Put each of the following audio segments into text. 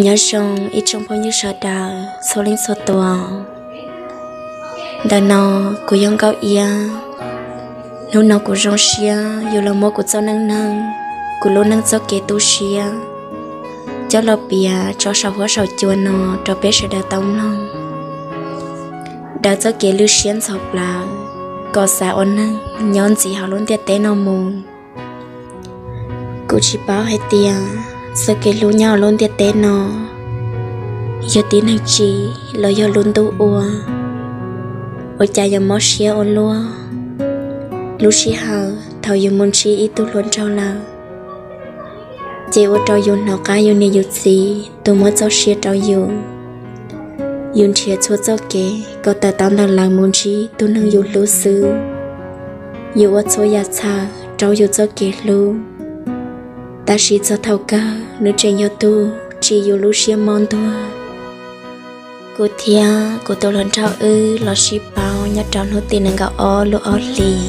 Nyob zoo ib tsoom phooj ywg sawv daws txhua leej txhua tus. Ntawm no kuv yog Nkauj Iab. Hnub no kuv zoo siab yuav los muab kuv txoj neej neeg, kuv lub neej txoj kev tu siab coj los piav tso saum huab saum cua no rau peb sawv daws tau mloog. Daws txoj kev lwj siab ntxhov plawv kom xav ua neeg nyob ntxiv hauv lub ntiaj teb no mus. Kuv tsis paub hais tias txoj kev hlub nyob hauv lub ntiaj teb no yog tib neeg tsim los yog lub ntuj ua, ua cas yuav mob siab ua luaj. Lub sij hawm thaum yus mus ntsib ib tug hluas nraug lawm, ces ua rau yus hnov qab yus niam yus txiv tus muab txoj sia rau yus. Yus nrhiav txhua txoj kev kom tawm tau ntawm lawv mus ntsib tus neeg yus hlub xwb. Yus ua txhua yam txhawm rau yus txoj kev hlub, tab sis txog thaum kawg nws tseem yog tus tsim yus lub siab mob ntuag. Kuv thiab kuv tus hluas nraug wb los sib paub nyob rau hnub tim nees nkaum ob lub ob hlis.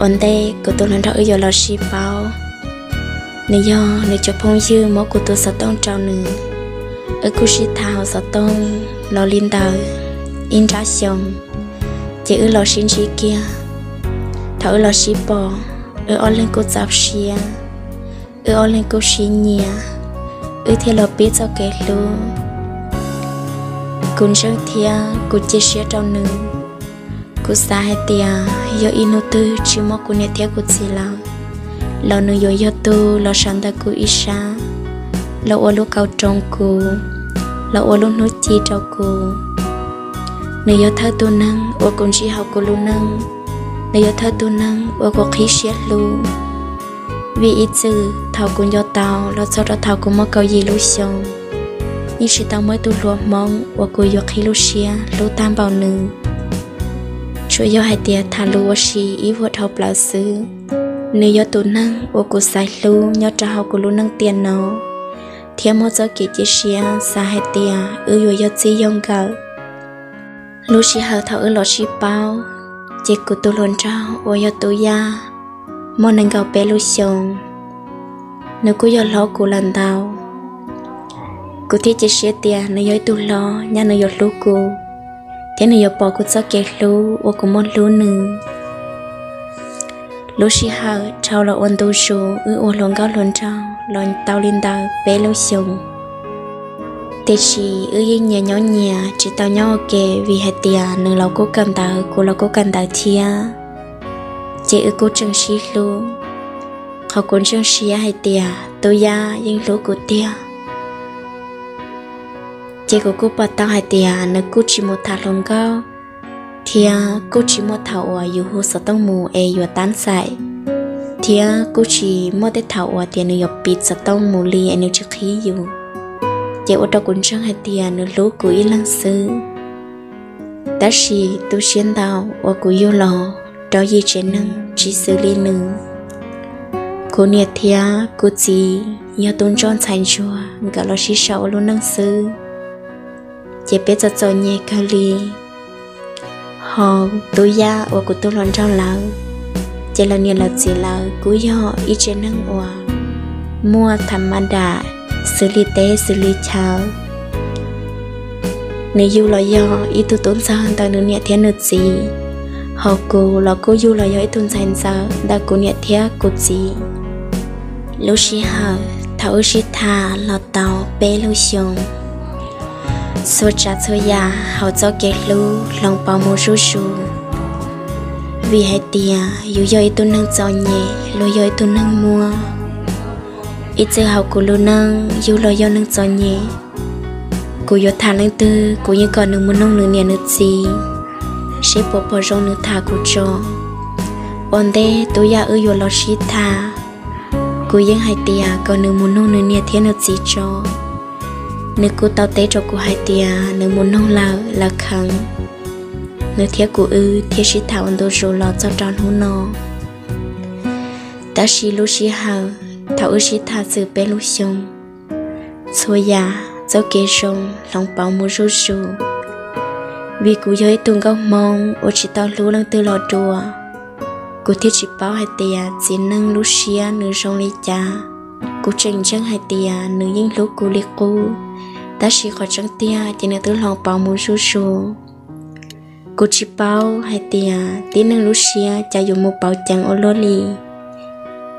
Ua ntej kuv tus hluas nraug wb yuav los sib paub, nws yog nws cov phooj ywg muab kuv tus xov tooj rau nws. Wb kuj sib tham hauv xov tooj los li ntawd ib nrab xyoo, ces wb los sib ntsib kiag. Thaum wb los sib pom, wb ob leeg kuj txaus siab, wb ob leeg kuj sib nyiam, wb thiaj los pib txoj kev hlub. Kuv ntseeg thiab kuv cia siab rau nws. Kuv xav hais tias yog ib hnub twg tsis muaj kuv niam thiab kuv txiv lawm, los nws yuav yog tus los sawv ntawm kuv ib sab, los ua lub kaus roos kuv, los ua lub hnub ci rau kuv. Nws yog thawj tus neeg uas kuv ntsib hauv kuv lub neej. Nws yog thawj tus neeg uas kuv qhib siab hlub. Vim ib txwm thaum kuv nco tau los txog rau thaum kuv muaj kaum yim lub xyoo, yeej tsis tau muaj ib tug hluas Hmoob uas kuv yuav qhib lub siab hlub tag npaum nws. Tsuas yog hais tias tham lus ua si ib vuag dhau plaws xwb, nws yog tus neeg uas kuv xaiv hlub nyob rau hauv kuv lub neej tiam no, thiab muaj txoj kev cia siab xav hais tias wb yuav yog txij yog nkawm. Lub sij hawm thaum wb los sib paub, ces kuv tus hluas nraug uas yog Tub Yaj muaj nees nkaum peb lub xyoos, nws kuj yog hlob kuv lawm ntau. Kuv thiaj cia siab tias nws yog ib tug hlob nyab nws yuav hlub kuv, thiab nws yuav pom kuv txoj kev hlub uas kuv muaj hlub nws. Lub sij hawm dhau los ua ntu zus wb ua hluas nkauj hluas nraug los tau li ntawd peb lub xyoos. Tiam sis wb yeej nyias nyob nyias tsis tau nyob ua ke vim hais tias nws los kuj kawm ntawv kuv los kuj kawm ntawv thiab, ces wb kuj tseem sib hlub. Qhov kuv ntseeg siab hais tias Tub Yaj yeej hlub kuv tiag. Ces kuv kuj pom tau hais tias nws kuj tsis mus tham hluas nkauj, thiab kuj tsis muaj thaum uas yus hu xov tooj mus es yuav tab ntxaim, thiab kuj tsis muaj tej thaum uas tias nws yuav piv xov tooj mus li es nws tsis qhib yus. Ces ua rau kuv ntseeg hais tias nws hlub kuv ib leeg xwb. Tab sis tu siab ntau uas kuv yug los rau yim tsev neeg tsis xws li nws. Kuv niam thiab kuv txiv yog tus ntsoj ntxhais ntsuag nkawd los sib sau ua lub neej xwb, ces peb txom txom nyem kawg li. Ho Tub Yaj uas kuv tus hluas nraug lawv, ces lawv niam lawv txiv lawv kuj yog ib tsev neeg uas muaj tham ma dam xws li teb xws li chaw. Nws yug los yog ib tug tub ntxawg ntawm nws niam thiab nws txiv, ho kuv los kuj yug los yog ib tug ntxhais ntxawm ntawm kuv niam thiab kuv txiv. Lub sij hawm thaum wb sib tham los tau peb lub xyoos, txhua tsav txhua yam hauv txoj kev hlub hloov pauv mus zuj zus, vim hais tias yus yog ib tug neeg txom nyem los yog ib tug neeg muaj. Ib txwm hauv kuv lub neej yug los yog neeg txom nyem, kuv yuav tham leej twg kuv yeej kom nws mus noog nws niam nws txiv, seb puas pom zoo nws tham kuv tso. Ua ntej Tub Yaj wb yuav los sib tham, kuv yeej hais tias kom nws mus noog nws niam thiab nws txiv tso. Nws kuj tau teb rau kuv hais tias nws mus noog lawm lawv kheev. Nws thiab kuv wb thiaj sib tham ua ntu zus los txog rau hnub no. Tab sis lub sij hawm thaum wb sib tham txwm peb lub xyoos, txhua yam txoj kev zoo hloov pauv mus zuj zus. Vim kuv yog ib tug nkauj Hmoob uas tsis tau hlub leej twg los dua, kuv thiaj tsis paub hais tias txiv neej lub siab nws zoo li cas. Kuv tseem ntseeg hais tias nws yeej hlub kuv li qub, tab sis qhov tseeb tiag ces nws twb hloov pauv mus zuj zus. Kuv tsis paub hais tias tib neeg lub siab cas yuav mus pauv ceev ua luaj li.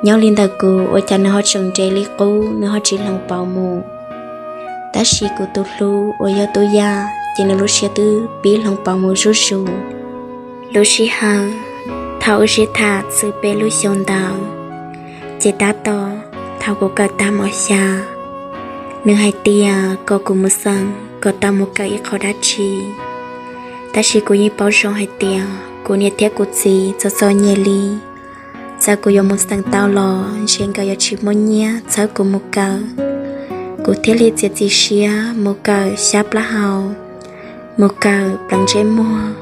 Nyob li ntawm kuv ua cas nws ho tseem nres li qub, nws ho tsis hloov pauv mus. Tab sis kuv tus hlub uas yog tub Yaj ces nws lub siab twb pib hloov pauv mus zuj zus. Lub sij hawm thaum wb sib tham txog peb lub xyoo ntawd, ces tab tom thaum kuv kawm tag mos xya, nws hais tias kom kuv mus xeem kom tau mus kawm ib qho dab tsi. Tab sis kuv yeej paub zoo hais tias kuv niam thiab kuv txiv txom txom nyem li, txawm kuv yuav mus xeem tau los ntshe nkawd yuav tsis muaj nyiaj txhawb kuv mus kawm. Kuv thiaj li txiav txim siab mus kawm xyab plaub hau, mus kawm pleev ntsej muag.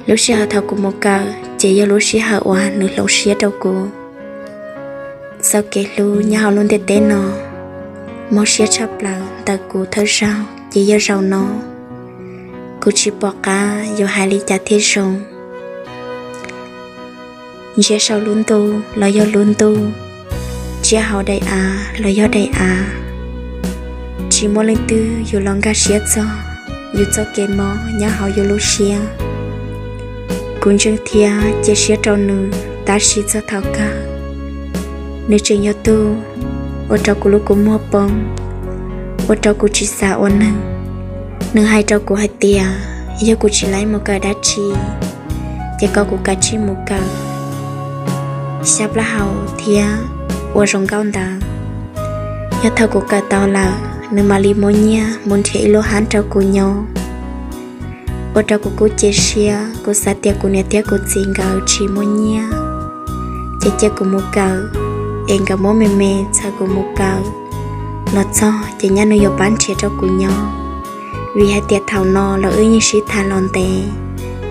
Lub sij hawm thaum kuv mus kawm ces yog lub sij hawm uas nws hloov siab rau kuv. Txoj kev hlub nyob hauv lub ntiaj teb no mob siab tshaj plaws ntawm kuv thawj zaug ces yog zaum no. Kuv tsis pom qab yuav hais li cas thiaj zoo. Ntsia saum lub ntuj los yog lub ntuj, ntsia hauv daim av los yog daim av, tsis muaj leej twg yuav los nkag siab txog yus txoj kev mob nyob hauv yus lub siab. Kuv ntseeg thiab cia siab rau nws, tab sis txog thaum kawg, nws tseem yog tus ua rau kuv lub kua muag poob, ua rau kuv tsis xav ua neeg. Nws hais rau kuv hais tias yog kuv tsis laib mus kawm dab tsi, ces kom kuv kav tsij mus kawm xyab plaub hau thiab ua zoo nkauj ntawv. Yog thaum kuv kawm tau lawm, nws mam li muab nyiaj mus nrhiav ib lub hab rau kuv nyob. Ua rau kuv kuj cia siab, kuv xav tias kuv niam thiab kuv txiv nkawd tsis muaj nyiaj, ces cia kuv mus kawm, es nkawd muab me me txhawb kuv mus kawm. Los txog ces nyab nws yuav pab nrhiav rau kuv nyob, vim hais tias thaum no los wb yeej sib tham los ntev.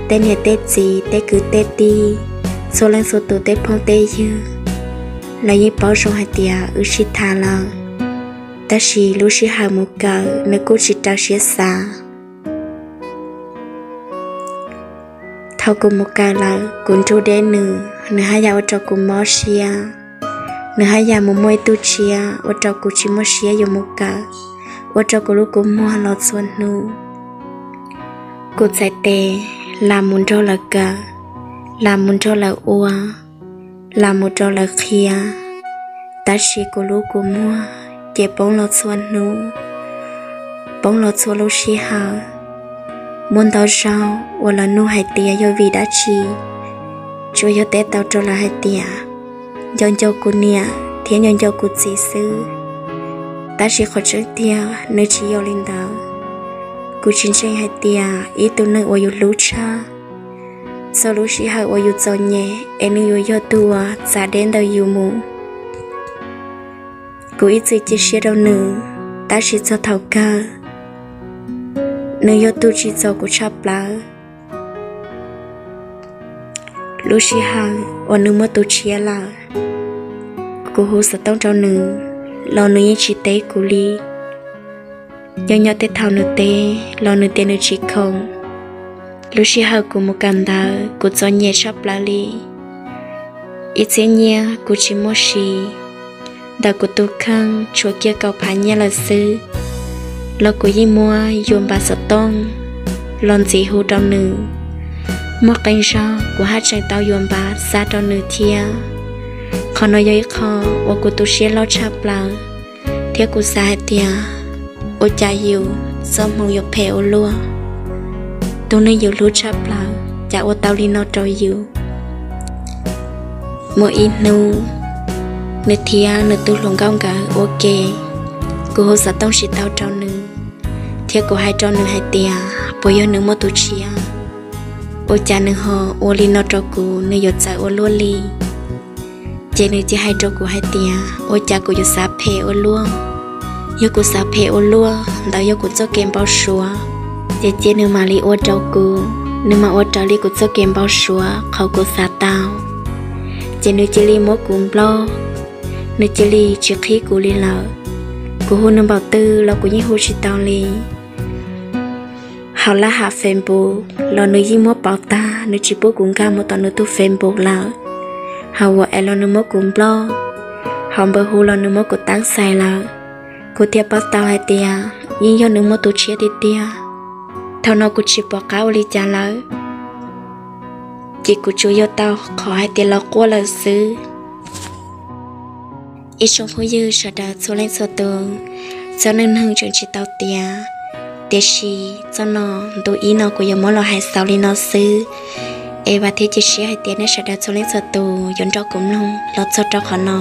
Tej niam tej txiv, tej kwv tej tij, txhua leej txhua tus tej phooj tej ywg, lawv yeej paub zoo hais tias wb sib tham lawm. Tab sis lub sij hawm mus kawm nws kuj tsis raws siab xav. Thaum kuv mus kawm lawm, kuv nrug deb nws, nws haj yam ua rau kuv mob siab. Nws haj yam mus muaj ib tug tshiab, ua rau kuv tsis muaj siab yuav mus kawm, ua rau kuv lub kua muag los txhua hnub. Kuv txhais tes lam mus nrog lawv kawm, lam mus nrog lawv ua, lam mus rau lawv qhia, tab sis kuv lub kua muag ces poob los txhua hnub, poob los txhua lub sij hawm. Muaj ntau zaug uas lawv nug hais tias yog vim dab tsi, tsuas yog teb tau rau lawv hais tias nco nco kuv niam thiab nco nco kuv txiv xwb. Tab sis qhov tseeb tiag nws tsis yog li ntawd. Kuv tsis ntseeg hais tias ib tug neeg uas yus hlub tshaj, txog lub sij hawm uas yus txom nyem es nws yuav yog tus uas txav deb ntawm yus mus. Kuv ib txwm cia siab rau nws, tab sis txog thaum kawg nws yog tus tsim txom kuv tshaj plaws. Lub sij hawm uas nws muaj tus tshiab lawm, kuv hu xov tooj rau nws los nws yeej tsis teb kuv li. Nyob nyob tej thaum nws teb los nws tias nws tsis khoom. Lub sij hawm kuv mus kawm ntawv kuv txom nyem tshaj plaws li. Ib txhiab nyiaj kuv tsis muaj siv, ntawm kuv tus kheej tshuav kiag kaum phav nyiaj lawm xwb, los kuv yeej muab yuav npav xov tooj los ntxiv hu rau nws. Muaj qee zaug kuv haj tseem tau yuav npav xa rau nws thiab. Qhov no yog ib qho uas kuv tu siab loj tshaj plaws, thiab kuv xav hais tias ua cas yus txoj hmoo yuav phem ua luaj. Tus neeg yus hlub tshaj plaws cas ua tau li no rau yus. Muaj ib hnub nws thiab nws tus hluas nkauj nkawd ua ke, kuv hu xov tooj tsis tau rau nws, thiab kuv hais rau nws hais tias puas yog nws muaj tus tshiab, ua cas nws ho ua li no rau kuv, nws yuav txawv ua luaj li. Ces nws cia hais rau kuv hais tias ua cas kuv yuav xav phem ua luaj. Yog kuv xav phem ua luaj ntawd yog kuv txoj kev npau suav, ces cia nws mam li ua rau kuv, nws mam ua raws li kuv txoj kev npau suav qhov kuv xav tau. Ces nws cia li muab kuv nplob, nws cia li tsis qhib kuv li lawm. Kuv hu nws npaum twg los kuv yeej hu tsis tau li. Hauv laj ham Facebook los nws yeej muab pauv tag, nws tsis pub kuv nkag mus tom nws tus Facebook lawm. Hauv WhatsApp los nws muab kuv nplob. qhov npawb hu los nws muab kuv tab xais lawm. Kuv thiaj paub tau hais tias yeej yog nws muaj tus tshiab tiag tiag. Thaum no kuv tsis pom qab ua li cas lawm, ces kuv tsuas yog tau qhov hais tias los quaj lawm xwb. Ib tsoom phooj ywg sawv daws txhua leej txhua tus, txoj neej neeg tseem tsis tau tiav, tiam sis txoj no ntu ib no kuv yuav muab los hais xaus li no xwb. Es vam thiab cia siab hais tias nej sawv daws txhua leej txhua tus yuav nrog kuv mloog los txog rau qhov no.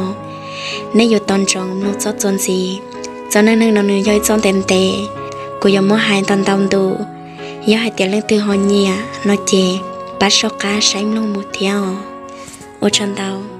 Nej yuav tos ntsoov mloog txoj txuas ntxiv. Txoj neej neeg no nws yog ib txoj ntev ntev, kuv yuav muab hais ntau ntau ntu. Yog hais tias leej twg ho nyiam no ces pab soj qab saib mloog mus thiab os. Ua tsaug ntau.